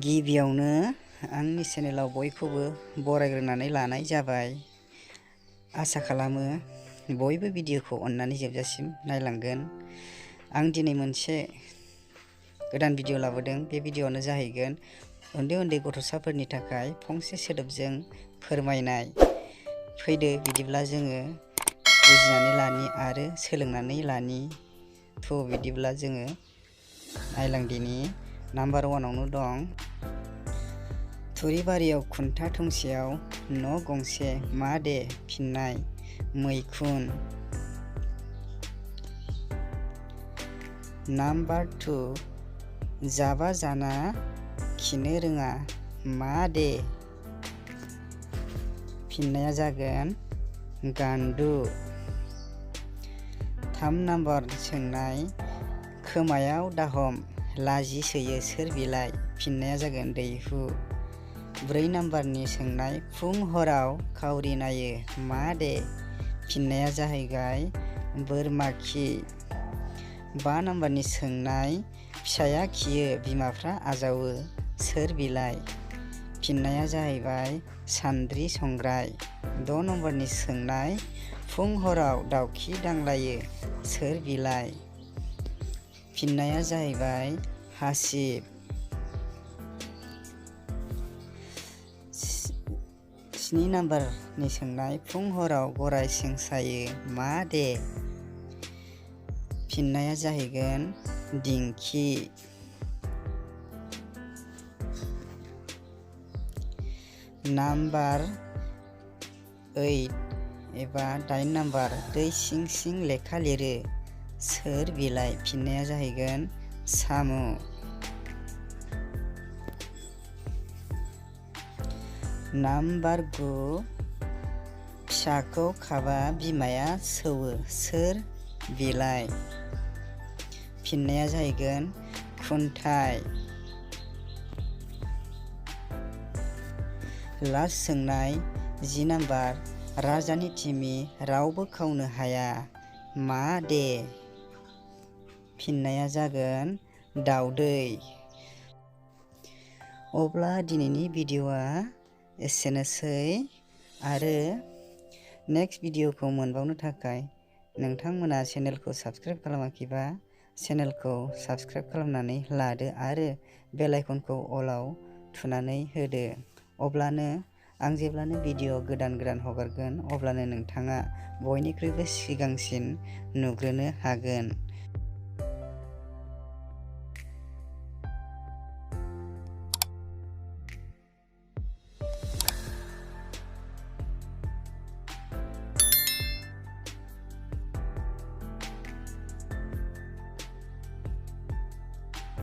गिबियावनो आंनि चेनेलाव बयखौबो बरायग्रोनानै लानाय जाबाय। आसा खालामो बयबो भिडिअखौ अननानै जोबजासिम नायलांगोन। आं दिनै मोनसे गोदान भिडिअ लाबोदों। बे भिडिअआनो जाहैगोन उन्दै उन्दै गथ'साफोरनि थाखाय फंसे सोदोबजों फोरमायनाय। फैदो बिदिब्ला जोङो बुजिनानै लानि आरो सोलोंनानै लानि। बिदिब्ला जोङो नायलांदिनि। नाम्बार 1आवनो दं थुरिबारियाव खुन्था थंसेयाव न' गंसे मा दे? फिननाय मैखुन। नाम्बार 2 जाबा जाना खिनो रोङा मा दे? फिननाया जागोन गान्दु। 3 नाम्बार सोंनाय खोमायाव दाहम लाजि सोयो सोर बिलाइ? फिननाया जागोन दैहु। 4 नाम्बारनि सोंनाय फुं हराव खावरि नायो मा दे? फिननाया जाहैबाय बोरमा खि। 5 नाम्बारनि सोंनाय फिसाया खियो बिमाफ्रा आजावो सोर बिलाइ? फिननाया जाहैबाय सान्द्रि संग्राय। 6 नाम्बारनि सोंनाय फुं हराव दाउखि दांलायो सोर बिलाइ? फिननाया जाहैबाय हासिब। 7 नाम्बारनि सोंनाय फुं हराव गराय सिं सायो मा दे? फिननाया जाहैगोन दिंखि। नाम्बार 8 एबा 8 नाम्बार दै सिं सिं लेखा लिरो सोर बिलाइ? फिननाया जाहैगोन साम'। नाम्बार 9 फिसाखौ खाबा बिमाया सौवो सोर बिलाइ? फिननाया जाहैगोन खुन्थाइ। लास्ट सोंनाय 10 नाम्बार राजानि थिमि रावबो खावनो हाया मा दे? फिननाया जागोन दाउदै। अब्ला दिनैनि भिडिअआ एसेनोसै आरो नेक्स्ट भिडिअखौ मोनबावनो थाखाय नोंथांमोना चेनेलखौ साबस्क्राइब खालामाखैबा चेनेलखौ साबस्क्राइब खालामनानै लादो आरो बेल आइकनखौ अलाव थुनानै होदो। अब्लानो आं जेब्लानो भिडिअ गोदान हगारगोन अब्लानो नोंथाङा बयनिख्रुइबो सिगांसिन नुग्रोनो हागोन।